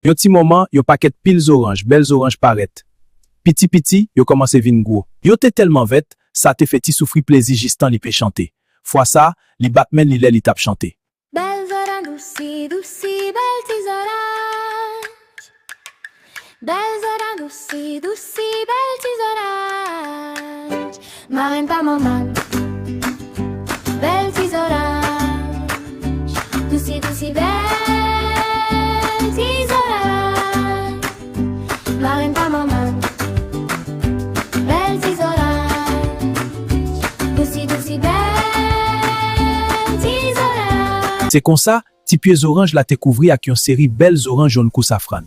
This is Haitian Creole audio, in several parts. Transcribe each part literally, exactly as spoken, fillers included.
Yon ti moman, yon pakèt pil zoranj, bèl zoranj parèt. Piti piti, yo kòmanse vin gwo. Yo te tèlman vèt, sa te fè Ti Soufri plezi jistan li pe chante. Fwa sa, li bat men li lè li t ap chante. Bèl zoranj dousi, dousi, bèl ti zoranj. Bèl zoranj dousi, dousi, bèl ti zoranj. Marenn pa manman. Bèl ti zoranj. Dousi, dousi, bèl ti zoranj. Marenn pa manman. Bèl ti zoranj. Dousi, dousi, bèl ti zoranj. Se konsa, ti pye zoranj la te kouvri ak yon seri bèl zoranj jòn kou safran.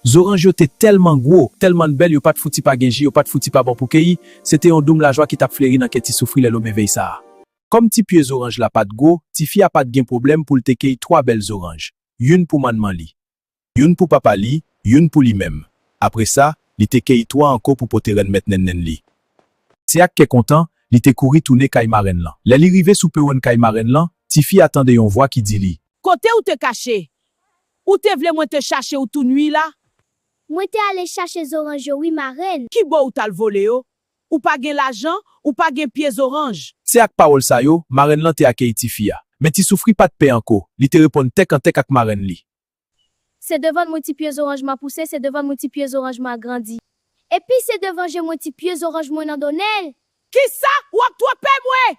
Zoranj yo te tèlman gwo, tèlman bèl, yo pa t fouti pa gen ji, yo pa t fouti pa bon pou keyi. Se te yon doum lajwa ki t ap fleri nan kè Ti Soufri lè lomevèy sa a. Kòm ti pye zoranj la pa t gwo, tifi a pa t gen pwoblèm pou l te keyi twa bèl zoranj, youn pou manman li, youn pou papa li, youn pou li menm. Apre sa, li te keyi twa ankò pou pote rèn mèt nènnèn li. Se ak kè kontan, li te kouri tounen kay marenn lan. Lè li rive sou pewòn kay marenn lan, tifi a tande yon vwa ki di li. Kote ou te kache? Ou te vle mwen te chache ou tou nwi la? Mwen te ale chache zoranj yo wi, marenn. Ki bò ou t al vole yo? Ou pa gen lajan, ou pa gen pye zoranj. Se ak pawòl sa yo, marenn lan te akeyi tifi a. Men Ti Soufri pa t pè ankò, li te reponn tèk an tèk ak marenn li. Se devann mwen ti pye zoranj mwen pouse, se devann mwen ti pye zoranj mwen grandi. Epi se devan je mwen ti pye zoranj mwen nan done l. Kisa? W ap twonpe mwen!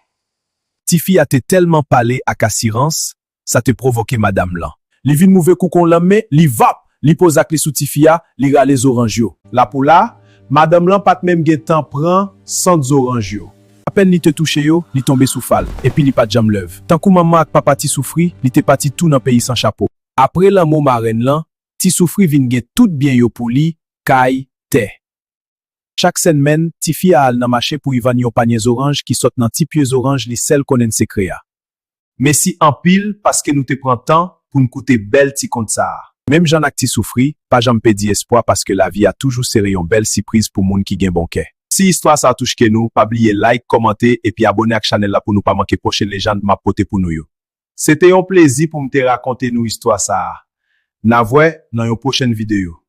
Tifi a te tèlman pale ak asirans, sa te pwovoke madanm lan. Li vin move kou kon lanm, men li vap! Li poze ak li sou tifi a, li rale zoranj yo. La pou la, madanm lan pa t menm gen tan pran sant zoranj yo. Apèn li te touche yo, li tonbe sou fa l, epi li pa t janm lèv. Tankou manman ak papa Ti Soufri, li te pati tou nan peyi san chapo. Apre lanmò marenn lan, Ti Soufri vin gen tout byen yo pou li, kay, tè. Chak senmenn, tifi a al nan mache pou l vann yon panye zoranj ki sot nan ti pye zoranj li sèl konnen sekrè a. Mèsi anpil paske nou te pran tan pou n koute bèl ti kont sa a. Menm jan ak Ti Soufri, pa janm pèdi espwa paske lavi a toujou sere yon bèl sipriz pou moun ki gen bon kè. Si istwa sa a touche kè nou, pa bliye like, kòmante, epi abòne ak chanèl la pou nou pa manke pwochen lejann m ap pote pou nou yo. Se te yon plezi pou m te rakonte nou istwa sa a. N a vwè nan yon pwochen videyo.